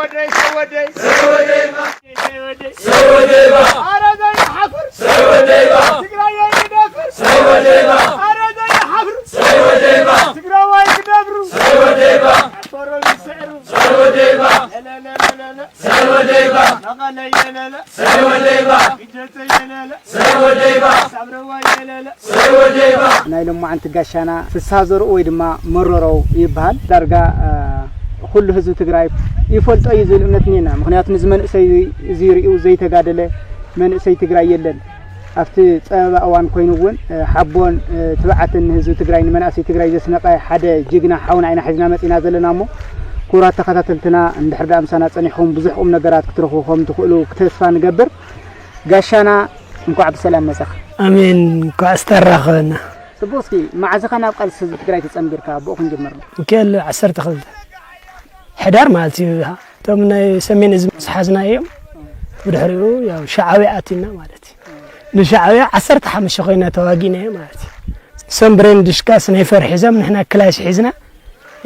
ሰወደይ፣ ሰወደይ፣ ሰወደይ፣ ሰወደይ፣ ሰወደይ፣ ኧረ ዘይሓፍር፣ ሰወደይ፣ ትግራይ ዘይደፍር፣ ሰወደይ፣ ኧረ ዘይሓፍር፣ ሰወደይ፣ ትግራዋይ ክደፍሩ፣ ሰወደይ፣ ፈረም ይስዕሩ፣ ሰወደይ፣ ለለለለለ፣ ሰወደይ፣ መቐለ የለለ፣ ሰወደይ፣ ግጀተ የለለ፣ ሰወደይ፣ ሳምረዋ የለለ፣ ናይ ሎማዓንቲ ጋሻና ፍስሃ ዘርኡ ወይ ድማ መረረው ይበሃል። ዳርጋ፣ እ፣ ኩሉ ህዝቢ ትግራይ ይፈልጦ እዩ ዝብል እምነት እኒኤና። ምኽንያቱ ንዚ መንእሰይ እዚ ሪኡ ዘይተጋደለ መንእሰይ ትግራይ የለን። ኣብቲ ጸበባ እዋን ኮይኑ እውን፣ እ፣ ሓቦን፣ እ፣ ትብዓትን ንህዝቢ ትግራይ ንመናእሰይ ትግራይ ዘስነቐ ሓደ ጅግና ሓውና ኢና ሒዝና መጺና ዘለና እሞ፣ ክቡራት ተኸታተልትና፣ እንድሕር ደኣ ምሳና ጸኒሕኩም ብዙሕ ቁም ነገራት ክትረኽቡ ከም ትኽእሉ ተስፋ ንገብር። ጋሻና እንኳዕ ብሰላም መጻኻ። ኣሜን፣ እንኳዕ ዝተራኸበና። ጽቡቕ፣ እስኪ መዓዝ ኢኻ ናብ ቃልሲ ህዝቢ ትግራይ ተጸንቢርካ? ብኡ ክንጅምር ነው። ሚካኤል ዓሰርተ ክልተ ሕዳር ማለት እዩ። እቶም ናይ ሰሜን እዝ ምስ ሓዝና እዮም። ብድሕሪኡ ያው ሻዕብያ ኣቲና ማለት እዩ። ንሻዕብያ ዓሰርተ ሓሙሽተ ኮይና ተዋጊእና እዮም ማለት እዩ። ሰም ብሬን ድሽቃ ስናይፈር ሒዞም ንሕና ክላሽ ሒዝና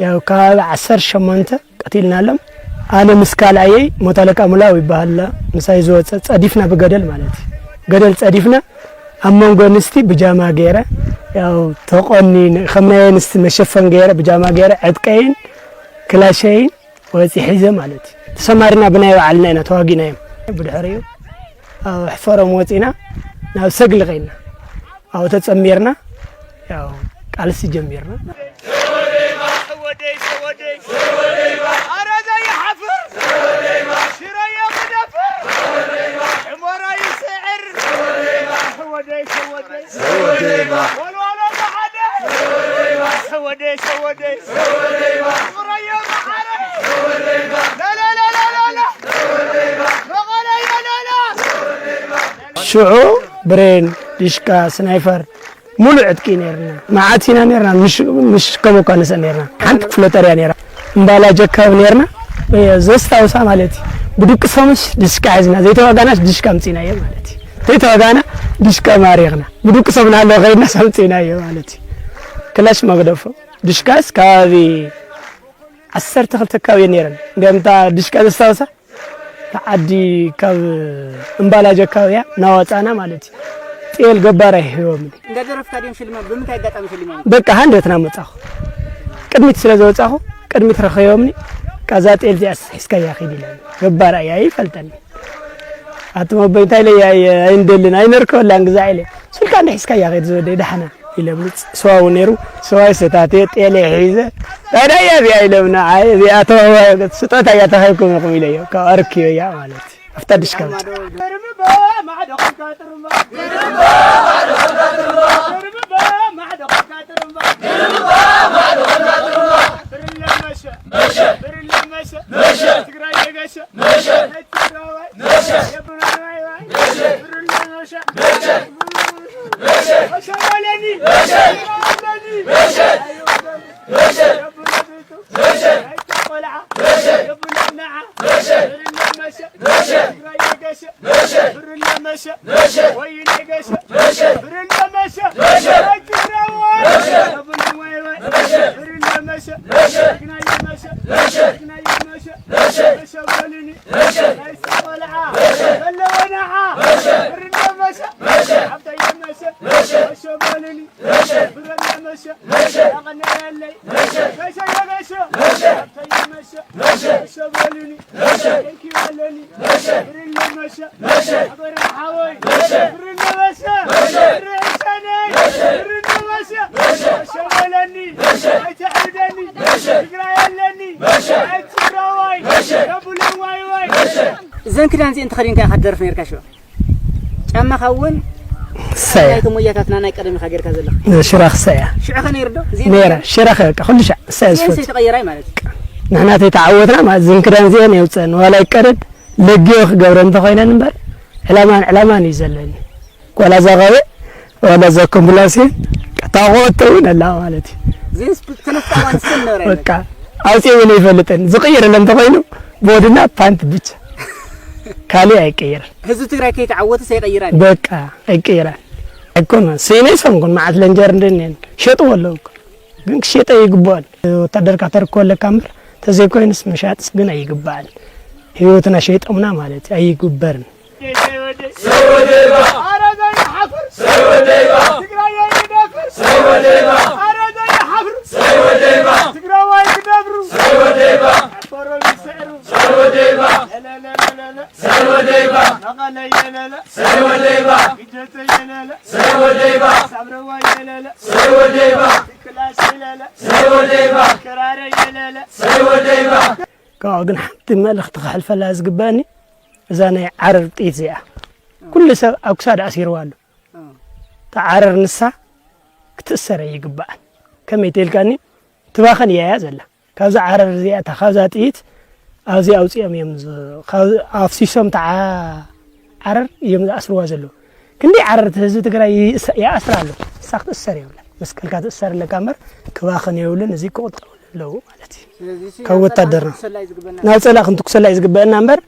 ያው ከባቢ ዓሰርተ ሸሞንተ ቀቲልናሎም። ኣነ ምስ ካልኣየይ ሞት ኣለቃ ሙላው ይበሃል ኣሎ። ምሳይ ዝወፀ ጸዲፍና ብገደል ማለት እዩ። ገደል ጸዲፍና ኣብ መንጎ ኣንስቲ ብጃማ ገይረ ያው ተቆኒነ ከም ናይ ኣንስቲ መሸፈን ገይረ ብጃማ ገይረ ዕጥቀይን ክላሸይን ወፂ ሒዘ ማለት እዩ። ተሰማሪና ብናይ ባዕልና ኢና ተዋጊእናዮም። ብድሕሪኡ ኣብ ሕፈሮም ወፂና ናብ ሰግሊ ከይና ኣብኡ ተጸሚርና ያው ቃልሲ ጀሚርና። ሰወደይ፣ ሰወደይ፣ ኣረ ዘይሓፍር፣ ሽረ የምደፍር፣ ዕሞራ ይስዕር፣ ሰወደይ፣ ሰወደይ፣ ወልዋሎ ብሓደ፣ ሰወደይ፣ ሰወደይ፣ ፍቕረዮ መዓረ፣ ላላላላላ፣ መቐለ የለላ። ሽዑ ብሬን፣ ድሽቃ፣ ስናይፈር፣ ሙሉእ ዕጥቂ ነይርና። መዓት ኢና ነይርና። ምሽ-፣ ምሽከም እኳ ንሰ ነይርና። ሓንቲ ክፍለ ጦር እያ ነይራ። እምባላጀ ኣካባቢ ነይርና። ዘስታውሳ ማለት እዩ። ብድቂ ሰሙስ ድሽቃ ሒዝና፣ ዘይተዋጋናስ ድሽቃ ኣምጺእናዮ ማለት እዩ። ዘይተዋጋና ድሽቃ ማሪኽና። ብድቂ ሰሙን ሃለወ ከይድናስ ኣምጺእናዮ ማለት እዩ። ክላሽ መግደፎ። ድሽቃስ ከባቢ ዓሰርተ ክልተ ኣካባቢ እየን ነይረን። እንዲያውም እታ ድሽቃ ዘስታውሳ፣ እታ ዓዲ ካብ እምባላጀ ኣካባቢ እያ እናወፃና ማለት እዩ። ጤል ገባር ኣይህቦምን። እንዳደረፍካ ድዮም ሽልማት? ብምንታይ ኣጋጣሚ ሽልማት? በቃ ሃንደትና መፃኹ። ቅድሚት ስለ ዘወፃኹ፣ ቅድሚት ረኸቦምኒ፣ "ቃዛ ጤል እዚኣስ ሒዝካያ ኺድ" ኢለን። ገባር እያ፣ ኣይፈልጠኒ። ኣቱም ኣቦይ እንታይ ኢለ እያ፣ ኣይ-፣ ኣይንደልን፣ ኣይነርከበላን ግዛዕ ኢለ። "ስልካ እንደ ሒዝካያ ኺድ ዝወደይ፣ ዳሕና" ኢለምኒ። ስዋ እውን ነይሩ፣ ስዋይ ሰታትየ፣ ጤለይ ሒዘ፣ "ታዲያ እዚኣ?" ኢሎም ንዓይ፣ "እዚኣ ተዋህባ ስጦታ እያ ተሃብኩም ኢኹም" ኢለዮ። ካብኣ ረኪበያ ማለት እዩ። ኣብታ ድሽካ መጻ። እዘን ክዳን እዚአን ተኸዲንካ ኢኻ ትደርፍ ነይርካ ሽዑ። ጫማኻ እውን እሰያ። ናይቶም ወያታትና ናይ ቀደም ኢኻ ጌርካ ዘለኻ። ሽራኽ እሰያ። ሽዑ ኸ ነይሩ ዶ? እዚአን ነይራ። ሽራኽ በቃ ኩሉ ሻዕ እሰያ እዚአን ዝፈቱ። ሰይ ተቐየራይ ማለት እዩ። ንሕና ተይተዓወትና ማለት እዘን ክዳን እዚአን የውፅአን። ዋላ ይቀደድ ለጊዮ ክገብረ እንተኾይነን እምበር ዕላማን ዕላማን እዩ ዘለኒ። ዋላ እዛ ቐበ፣ ዋላ እዛ ኮምብላሴ፣ ታቆወቶ እውን ኣላ ማለት እዩ። እዚአንስ ተነፍታ እዋን ስም ነበረ በቃ፣ ኣውፅእ እውን ኣይፈልጥን። ዝቕይረለ እንተኾይኑ፣ ቦድና ፓንት ብቻ። ካልእ ኣይቀይርን። ህዝቢ ትግራይ ከይተዓወተ ሰይቀይራ ድዩ? በቃ፣ ኣይቀይራን። ኣይኮነን። ስኢነይ ሰምኩን፣ መዓት ለንጀር እንደኔን። ሸጥዎ ኣለዉ እኮ። ግን ክሸጠ ይግባል። ወታደር ካተርኮ ኣለካ እምበር፣ ተዘይኮይንስ ምሻጥስ ግን ኣይግባል። ህይወትና ሸይጦምና ማለት እዩ። ኣይግበርን። ካብኡ ግን ሓንቲ መልእኽቲ ክሕልፈላ ዝግበአኒ፣ እዛ ናይ ዓረር ጥይት እዚኣ ኩሉ ሰብ ኣብ ክሳድ ኣሲርዋ ኣሎ። እታ ዓረር ንሳ ክትእሰር ኣይግባእን። ከመይ ተልካኒ ትባኸን እያ እያ ዘላ። ካብዛ ዓረር እዚኣ፣ እታ ካብዛ ጥይት ኣብዚ ኣውፂኦም እዮም ዝ-፣ ካብ-፣ ኣፍሲሶም እታ ዓ-፣ ዓረር እዮም ዝኣስርዋ ዘለዉ። ክንደይ ዓረር ህዝቢ ትግራይ ይእሰ-፣ ይኣስር ኣሎ። ንሳ ክትእሰር የብላ። መስቀልካ ትእሰር ኣለካ እምበር ክባኸን የብሉን። እዚ ክቑጠቡ ኣለዉ ማለት እዩ። ስለዚ እዚ ካብ ናብ ጸላእ ወታደርና ክንትኩሰላ እዩ ዝግበና። ናብ ጸላእ ክንትኩሰላ እዩ ዝግበአና እምበር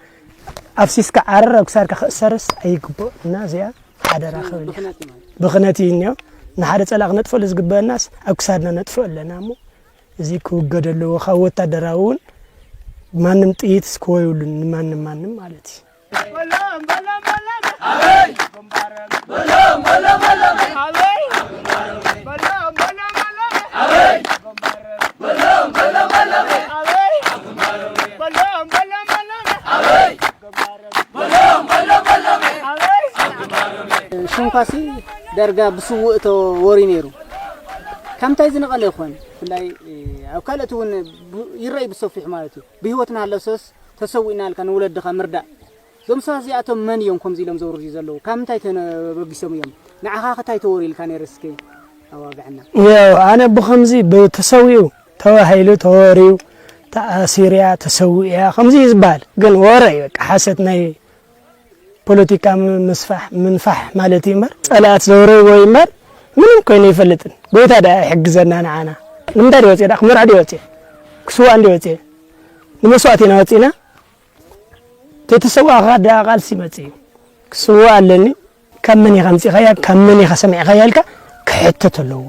ኣፍሲስካ ዓረር ኣብ ክሳድካ ክእሰርስ ኣይግባእ። እና እዚኣ ሓደራ ክብል እየ። ብኽነት እዩ ማለት። ብኽነት እዩ እኒኦ። ንሓደ ጸላእ ክነጥፍእሉ ዝግበአናስ ኣብ ክሳድና ነጥፍእ ኣለና እሞ እዚ ክውገድ ኣለዎ። ካብ ወታደራዊ እውን ማንም ጥይት ክወ ይብሉን ንማንም ማንም ማለት እዩ። ሽንኳሲ ዳርጋ ብስውእ ተወርዩ ነይሩ። ካብ ምንታይ ዝነቐለ ይኾን? ብፍላይ ኣብ ካልኦት እውን ብ-፣ ይረኣይ ብሰፊሑ ማለት እዩ። ብህይወት እናሃለሰስ ተሰዊእና ኢልካ ንወለድኻ ምርዳእ። እዞም ሰባት እዚኣቶም መን እዮም ከምዚ ኢሎም ዘውርዩ ዘለዉ? ካብ ምንታይ ተበጊሶም እዮም? ንዓኻ ከ እንታይ ተወርዩ ኢልካ ነይሩ እስኪ ኣዋግዐና። ያው ኣነ ብኸምዚ ብተሰዊኡ ተባሂሉ ተወርዩ፣ ተኣሲርያ፣ ተሰዊእያ፣ ከምዚ እዩ ዝበሃል። ግን ወረ እዩ በቃ፣ ሓሰት ናይ ፖለቲካ ም-፣ ምስፋሕ፣ ምንፋሕ ማለት እዩ እምበር፣ ጸላእት ዘውረይዎ እዩ እምበር፣ ምንም ኮይኑ ኣይፈልጥን። ጎይታ ደኣ ይሕግዘና ንዓና። ንምንታይ ድየ ወጽየ ደኣ? ክመርዖ ድየ ወጽየ? ክስዋእ እንድየ ወጽየ? ንመስዋእቲ ኢና ወጺእና። ተተሰዋእኻ ደኣ ቃልሲ ይመጽእ እዩ። ክስዋእ ኣለኒ። ካብ መን ኢኻ ኣምጺኻያ፣ ካብ መን ኢኻ ሰሚዕኻያ ኢልካ ክሕተት ኣለዎ።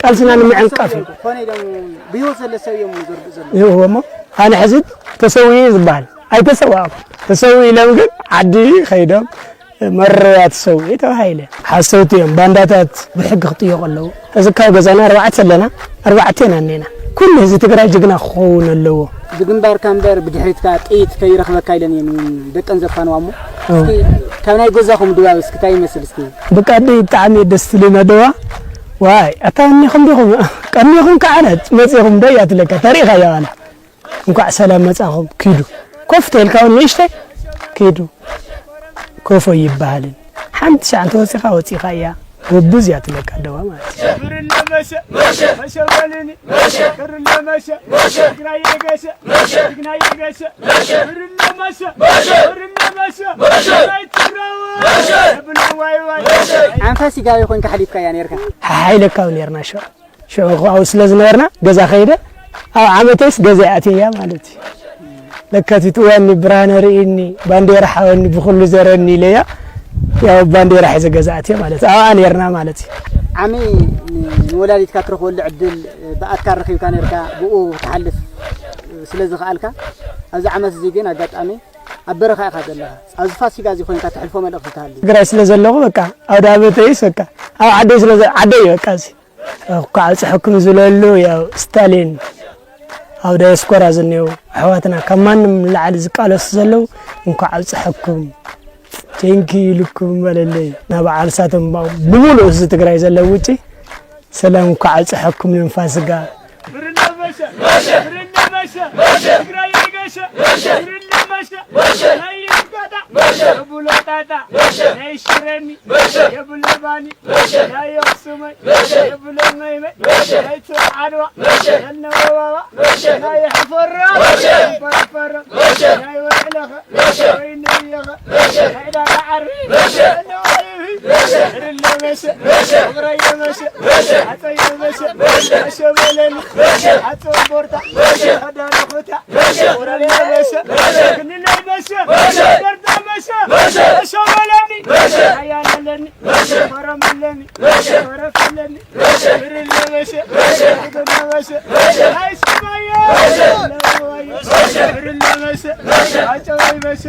ቃልስና ንምዕንቃፍ እዩ። ኮነ ኢሎም ብህይወት ዘሎ ሰብ እዮም ዘርድኡ ዘለዉ። ይኸው እሞ ኣነ ሕዚ ተሰዊኡ ዝበሃል ኣይተሰዋእኩ። ተሰዊኡ ኢሎም ግን ዓዲ ኸይዶም መረያ ተሰዊኡ ተባሂለ። ሓሰውቲ እዮም፣ ባንዳታት ብሕጊ ክጥየቑ ኣለዉ። እዚ ካብ ገዛና ኣርባዕተ ኣለና፣ ኣርባዕተ ኢና እኔና። ኩሉ ህዝቢ ትግራይ ጅግና ክኸውን ኣለዎ። ብግንባርካ እምበር ብድሕሪትካ ጥይት ከይረኽበካ ኢለን እየን እውን ደቀን ዘፋንዋ እሞ፣ ኦ። እስኪ ካብ ናይ ገዛኹም ድባብ እስኪ እንታይ ይመስል እስኪ? ብቃዲ ብጣዕሚ ደስ ትብል ነደዋ። ዋይ፣ ኣታ እኒኹም ዲኹም? ቀኒኹም ከዓነት መጺኹም ዶ እያ ትለካ? ተሪእኻያ ዋላ? እንኳዕ ሰላም መጻኹም። ኪዱ። ኮፍ ተልካ እውን ንእሽተይ ኪዱ። ኮፎ ይበሃልን። ሓንቲ ሻዕ እንተ ወጺኻ፣ ወጺኻ እያ። ጎብዝ እያ ትለካ ደዋ ማለት እዩ። ብርለ መሸ፣ መሸ፣ መሸ በልኒ። መሸ። ብርለ መሸ፣ መሸ። ትግራይ የገሸ፣ መሸ። ትግራይ የገሸ፣ መሸ። ብርለ መሸ፣ መሸ። ብርለ መሸ፣ መሸ። ትግራይ ትረወ። መሸ። ብሉ ዋይ ዋይ። መሸ። ዓንፋ ሲጋዊ ኮይንካ ሓሊፍካያ ነይርካ። ሓሓይለካ እውን ነይርና ሸው። ሽዑ ኣብኡ ስለ ዝነበርና ገዛ ከይደ ኣብ ዓመተይስ ገዛ ኣትየያ ማለት እዩ። ለካቲት እዋኒ ብርሃነ ርእኒ፣ ባንዴራ ሓወኒ ብኹሉ ዘረኒ ኢለያ። ያው ባንዴራ ሒዘ ገዛ ኣትየ ማለት እዩ። ኣብኣ ነይርና ማለት እዩ። ዓሚ ንወላዲትካ ትረኽበሉ ዕድል ብኣትካ ረኺብካ ነይርካ፣ ብኡ ክትሓልፍ ስለ ዝኸኣልካ፣ ኣብዚ ዓመት እዚ ግን ኣጋጣሚ ኣብ በረኻ ኢኻ ዘለኻ። ኣብዚ ፋሲካ እዚ ኮይንካ ተሕልፎ መልእኽቲ ትሃሉ? ትግራይ ስለ ዘለኹ በቃ፣ ኣብ ዳበተይስ በቃ፣ ኣብ ዓደይ ስለ ዘ-፣ ዓደይ በቃ እዚ። እንኳዕ ኣብፀሐኩም ዝብለሉ ያው ስታሊን ኣብ ዳያስፖራ ዝኔው ኣሕዋትና ካብ ማንም ንላዕሊ ዝቃለሱ ዘለዉ እንኳዕ ኣብፀሐኩም ቴንኪ ኢልኩም በለለይ። ናብ በዓል ሳተንባው ብምሉእ ህዝቢ ትግራይ ዘለዉ ውጪ ሰላም እንኳዕ ኣብፀሐኩም ንንፋስጋ። ብርለ መሸ፣ ብርለ መሸ፣ ትግራይ የገሸ፣ ብርለ መሸ፣ ናይ ይርጋታ፣ የብሎ ጣጣ፣ ናይ ሽረኒ፣ የብሎ ባኒ፣ ናይ ኣኽሱመይ፣ የብሎ መይመይ፣ ናይ ቱር ዓድዋ፣ የነወባባ፣ ናይ ሕፈራ፣ ፈረፈረ፣ ናይ ወዕለኸ፣ ወይነ የኸ፣ ናይ ዳታ ዓርቢ፣ የነወባባ፣ ብርለ መሸ፣ ፍቕረየ መሸ፣ ኣፀየ መሸ፣ መሸ በለኒ፣ ኣፀወ ቦርታ፣ ዳለኹታ፣ ብርለ መሸ፣ ክንለይ መሸ፣ በርታ መሸ፣ መሸ በለኒ፣ ሓያል ኣለኒ፣ ፈረም ኣለኒ፣ ፈረፍ ኣለኒ፣ ብርለ መሸ፣ ግድና መሸ፣ ናይ ሰማየ፣ ለዋየ፣ ብርለ መሸ፣ ኣጨበይ መሸ፣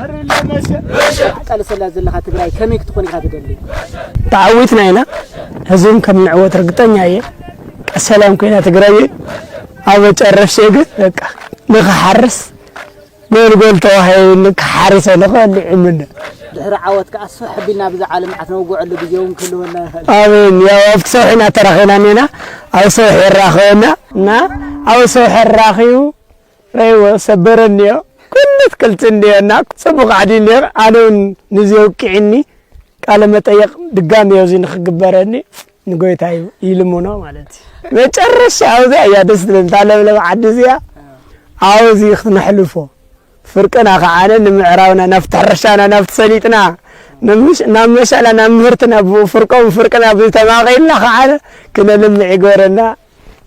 ኣርለ መሸ። ቃልሰላ ዘለኻ ትግራይ ከመይ ክትኾን ኢኻ ትደሊ? ተዓዊትና ኢና። ህዝብም ከም ንዕወት ርግጠኛ እየ። ቀሰላም ኮይና ትግራይ ኣብ መጨረሻ ግን በቃ ንኽሓርስ ገልጎል ተዋሂቡኒ ክሓርሰ ንኽእል ይዕምነ። ድሕሪ ዓወት ከኣ ስሕ ኣቢልና ብዛ ዓለም መዓት ነውግዐሉ ግዜ እውን ክህልወና ይኽእል። ኣሜን። ያው ኣብቲ ሰውሒ ኢና ተራኺብና እኒና፣ ኣብ ሰውሒ የራኽበና እና ኣብ ሰውሒ ኣራኺቡ ረይዎ ሰበረኒዮ። ኩሉ ትክልቲ እንዲዮ እና ጽቡቕ ዓዲ እንዲዮ። ኣነ እውን ንዚ የውቅዕኒ ቃለ መጠየቕ ድጋሚ እዚ ንኽግበረኒ ንጎይታ ይልምኖ ማለት እዩ። መጨረሻ ኣብዚኣ እያ ደስ ትብል እታ ለምለም ዓዲ እዚኣ። ኣብዚ ክትነሕልፎ ፍርቅና ከዓነ ንምዕራብና ናብቲ ሕርሻና ናብቲ ሰሊጥና ንምሽ-፣ ናብ መሸላ ናብ ምህርትና ብኡ ፍርቆም ፍርቅና ብተማቒልና ከዓነ ክነልምዕ ይግበረና።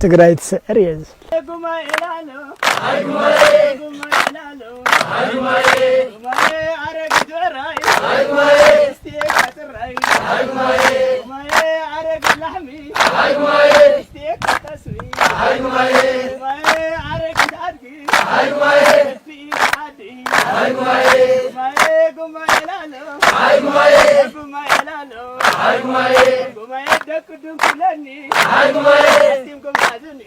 ትግራይ ትስዕር እየ ዝብል። ጉማኤ ላሎ፣ ጉማኤ ላሎ፣ ጉማኤ ኣረግ ድዕራይ፣ እስቲ ኤካ ጥራይ፣ ጉማኤ ኣረግ ላሕሚ፣ እስቲ ኤካ ጠስሚ፣ ጉማኤ ኣረግ ኣድጊ፣ እስቲ ኢድ ዓዲ፣ ጉማኤ ጉማኤ ላሎ፣ ጉማኤ ላሎ፣ ጉማኤ ደቂ ድንኩለኒ፣ ኣስቲምኩም ሓዙኒ፣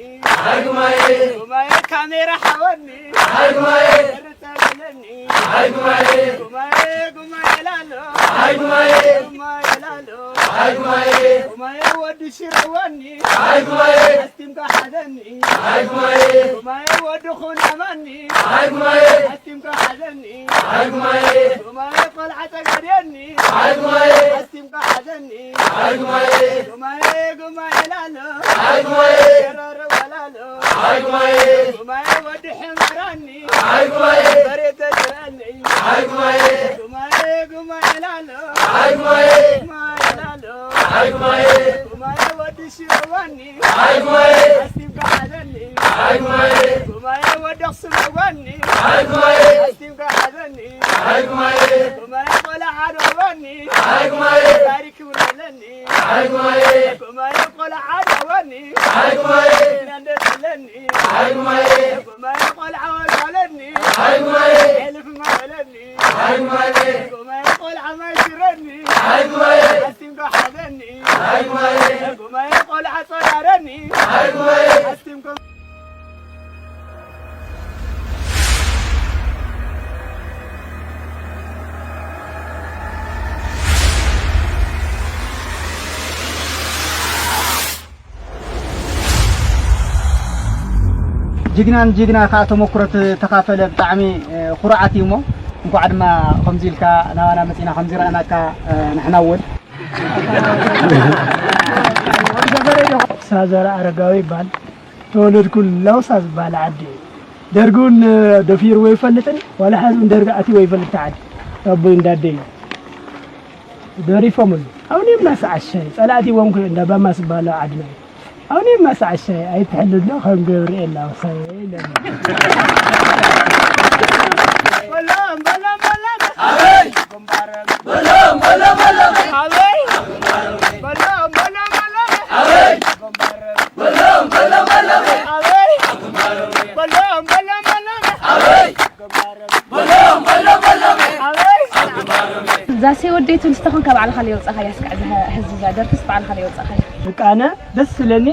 ጉማኤ ካሜራ ሓወኒ፣ ርጸ በለኒ፣ ጉማኤ ጉማኤ ላሎ፣ ጉማኤ ላሎ፣ ጉማኤ ወዲ ሽርወኒ፣ ኣስቲምካ ሓዘኒ፣ ጉማኤ ወዲ ኹናማኒ፣ ኣስቲምካ ሓዘኒ፣ ጉማኤ ቆልዓ ጸገድየኒ፣ ኣስቲምካ ሓዘኒ፣ ጉማኤ ጉማኤ ላሎ፣ ሸረረ ወላሎ፣ ጉማኤ ወዲ ሕመራኒ፣ በሬ ተዝረኒ፣ ጉማኤ ጉማኤ ላሎ፣ ጉማኤ ላሎ፣ ጉማኤ ወዲ ሽወኒ፣ ኣስቲምካ ሓዘኒ፣ ጉማኤ ወዲ ኣኽሱም ወኒ፣ ኣስቲምካ ሓዘኒ፣ ጉማኤ ቆልዓ ዓዲ ወኒ፣ ታሪክ ይውረለኒ፣ ጉማኤ ቆልዓ ዓዲ ወኒ፣ ናንደስለኒ፣ ጉማኤ ቆልዓ ወልዋለኒ፣ ሕልፍ ማበለኒ፣ ጉማኤ ቆልዓ ማይ ሽረኒ፣ ኣስቲምካ ሓዘኒ፣ ጉማኤ ቆልዓ ጸዳረኒ፣ ኣስቲምካ ጅግናን ጅግና ከዓ ተመኩሮ ተኻፈለ ብጣዕሚ ኩርዓት እዩ እሞ እንኳዕ ድማ ከምዚ ኢልካ ናባና መፂና ከምዚ ረኣናካ ንሕና እውን ሳዘራ ኣረጋዊ ይበሃል። ተወለድኩ ላውሳ ዝበሃል ዓዲ እዩ። ደርጊ እውን ደፊርዎ ኣይፈልጥን ዋላ ሕዚ እውን ደርጊ ኣትይዎ ኣይፈልጥ ዓዲ ኣቦይ እንዳደይ ደሪፎምሉ ኣሁን የምናስ ዓሻይ ጸላእቲ ወንኩ እንዳ ባማስ ዝበሃለው ዓድና እዩ። ኣሁን የምናስ ዓሻይ ኣይትሕልሎ ከም ገብርኤል ላውሳይ ኢለና። በሎም በሎም በሎም ኣበይ ግንባር በሎም በሎም በሎም በሎም ኣበይ ግንባር በሎም በሎም በሎም ኣበይ ግንባር በሎም በሎም በሎም ኣበይ ዛሴ ወደይ ትብል ዝተኾንካ ባዕልኻ ለየውፃኻ እያ ስካዕ እዛ ሕዚ እዛ ደርፍስ ባዕልኻ ለየውፃኻ እያ። በቃ ኣነ ደስ ዝብለኒ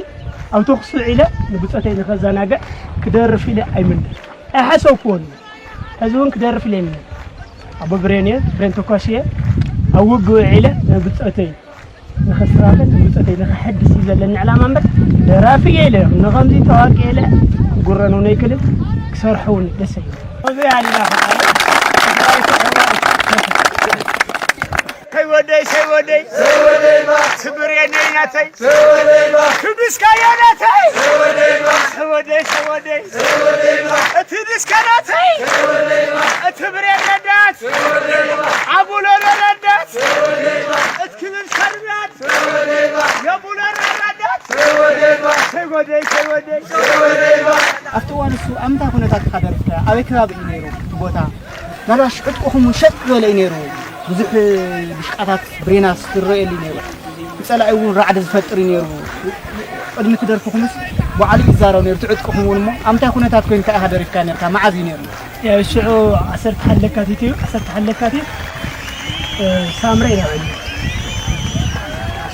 ኣብ ተኹሲ ውዒለ ንብፆተይ ንኸዘናግዕ ክደርፍ ኢለ ኣይምነን ኣይሓሰብክዎን እዩ። ሕዚ እውን ክደርፍ ኢለ ኣይምነን። ኣቦ ብሬን እየ፣ ብሬን ተኳሽ እየ። ኣብ ውግእ ውዒለ ንብፆተይ ንኸስተኻኽል ንብፆተይ ንኸሐድስ እዩ ዘለኒ ዕላማ እምበር ደራፊ እየ ኢለ ንኸምዚ ተዋቂ ኢለ ክጉረን እውን ኣይክልን ክሰርሖ እውን ደስ ኣይብለኒ። ከይ ወደይ ከይ ወደይ ትብሬነይ ናተይ ክዱስካዮ ናተይ ከይ ወደይ ከይ ወደይ እቲ ድስካ ናተይ እቲ ብሬን ረዳት ኣቡሎሎ ረዳት እቲ ክብል ሰርቢያት የቡሎሎ ረዳት ከይ ወደይ ከይ ወደይ ኣብቲ እዋን እሱ ኣብ ምንታይ ኩነታት ኢኻ ደርፍካዮ? ኣበይ ከባቢ እዩ ነይሩ እቲ ቦታ? ናብራ ሽዕጥቁኹም እውን ሸጥ ዝበለ እዩ ነይሩ። ብዙሕ ድሽቃታት ብሬናት ዝረአየሉ እዩ ነይሩ። ንጸላኢ እውን ራዕዲ ዝፈጥር እዩ ነይሩ። ቅድሚ እቲ ደርፍኹምስ ባዕሉ ይዛረብ ነይሩ፣ ትዕጥቅኹም እውን እሞ፣ ኣብ እንታይ ኩነታት ኮይንካ ኢኻ ደሪፍካ ነርካ? መዓዝ እዩ ነይሩ? ያው ሽዑ ዓሰርተ ሓደ ለካቲት እዩ፣ ዓሰርተ ሓደ ለካቲት፣ እ፣ ሳምረ ኢና ውዒልና።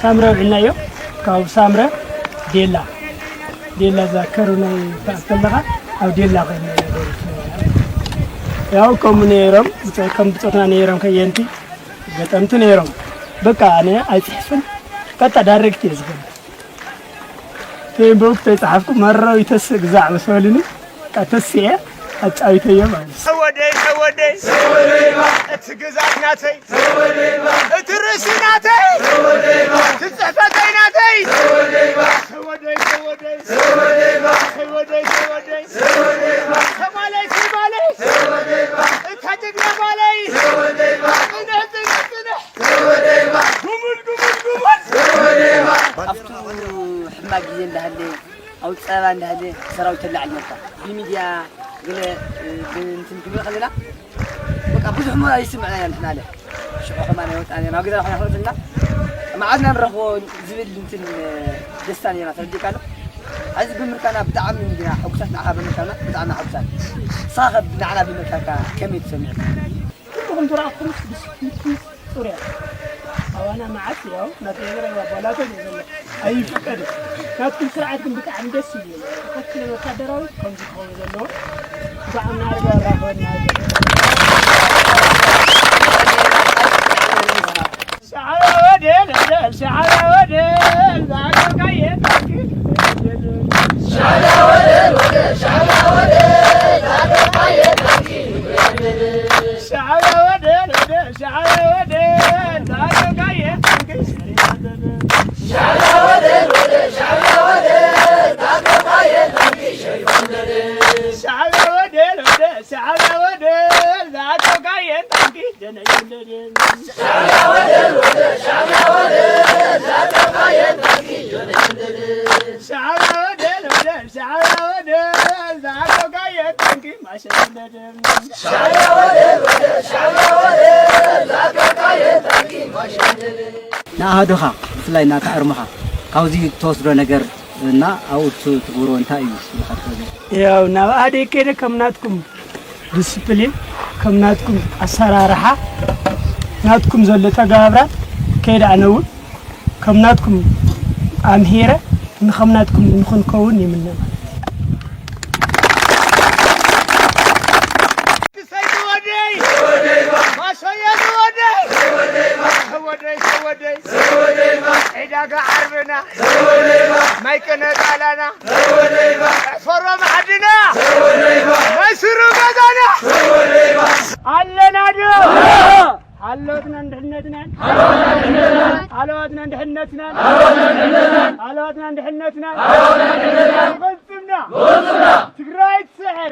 ሳምረ ውዒልና እዮ፣ ካብ ሳምረ ዴላ፣ ዴላ እዛ ከሩ ናይ ትኣፍ ከለኻ፣ ኣብ ዴላ ኮይና ኢና ደሪፍና። ያው ከምኡ ነይሮም፣ ብጾ-፣ ከም ብጾትና ነይሮም ከየንቲ፣ ገጠምቲ ነይሮም። በቃ ኣነ ኣይጽሕፍን፣ ቀጥታ ዳይሬክት እየ ዝፈልጥ። ተንበብ ተይጸሓፍኩ መረው ይተስእ ግዛዕ ምስ በሉኒ፣ በቃ ተስኤ ኣጫዊተዮ ማለት እዩ። ሰወደይ፣ ሰወደይ፣ እቲ ግዛት ናተይ፣ እቲ ርእሲ ናተይ፣ እቲ ጽሕፈተይ ናተይ። ሰወደይ፣ ሰወደይ፣ ሰወደይ፣ ሰወደይ፣ ሰማለይ፣ ሰማለይ፣ እታ ጅግና ማለይ። ጽንሕ፣ ጽንሕ፣ ጽንሕ። ጉሙል፣ ጉሙል፣ ጉሙል። ኣብቱ ሕማቅ ግዜ እንዳሃለ፣ ኣብ ጸባ እንዳሃለ ሰራዊት ተላዕል ነርካ። ብሚድያ ገለ፣ እ፣ ብእንትን ክንብል ከለና፣ በቃ ብዙሕ እሞ ኣይስምዕና ኢና ንሕና ኣለ። ሽዑ ከማን ኣይወጻና ኢና፣ ኣብ ገዛና ኮይና ክንወጽና፣ መዓዝ ኢና ንረኽቦ ዝብል እንትን፣ እ፣ ደስታ ነይርና፣ ተረዲእካ ኣሎ። ሕዚ ብምርካና ብጣዕሚ እንዲና ሕጉሳት፣ ንዓኻ ብምርካና ብጣዕሚ ሕጉሳት። ንስኻ ከ ንዓና ብምርካብካ ከመይ ተሰሚዑካ? ኩልኹም ተራእኹምስ ብስክሊትኩም ጽሩያት። ኣባና መዓት ያው ናተይ ነገር ኣባላቶ እዩ ዘሎ። ኣይፍቀድን። ናትኩም ስርዓት ግን ብጣዕሚ ደስ ይብል። ትኽክል ወታደራዊ ከምዚ ክኸውን ዘለዎ። ብጣዕሚ እናዕረገ ኣራኸበና። ሻዕብያ ወደል፣ ወደል፣ ሻዕብያ ወደል፣ ዛዕዶካ የታኪ። ሻዕብያ ወደል፣ ወደል፣ ሻዕብያ ወደል፣ ዛዕዶካ የታኪ። ሻዕብያ ወደል፣ ወደል፣ ሻዕብያ ወደል፣ ዛዕዶካ የታኪ። ሻዕብያ ወደል፣ ወደል፣ ሻዕብያ ወደል፣ ዛዕዶካ የታኪ። ሻዕብያ ወደል፣ ወደል፣ ሻዕብያ ወደል፣ ዛዕዶካ የታኪ። ንኣሃዱኻ ብፍላይ ናታ ዕርምኻ ካብዚ ትወስዶ ነገር እና ኣብኡ እትትግብሮ እንታይ እዩ ኢልካ ትፈልጥ? ያው ናብ ኣደይ ከይደ ከም ናትኩም ዲስፕሊን፣ ከም ናትኩም ኣሰራርሓ፣ ናትኩም ዘሎ ተጋብራ ከይደ ኣነ እውን ከም ናትኩም ኣምሂረ ንከም ናትኩም ንኽንከውን ይምነ ማለት እዩ። ሰይድ ወደይ፣ ማሾየ ወደይ፣ ወደይ፣ ወደይ፣ ወደይ፣ ዕዳጋ ዓርብና፣ ማይ ቅነ ጣላና፣ ፈሮ መዓድና፣ ማይ ስሩ ገዛና። ኣለና ዶ? ሃለወትና እንድሕነትናን፣ ሃለዋትና እንድሕነትናን፣ ሃለዋትና እንድሕነትናን፣ ፈጽምና ትግራይ ትስዕር።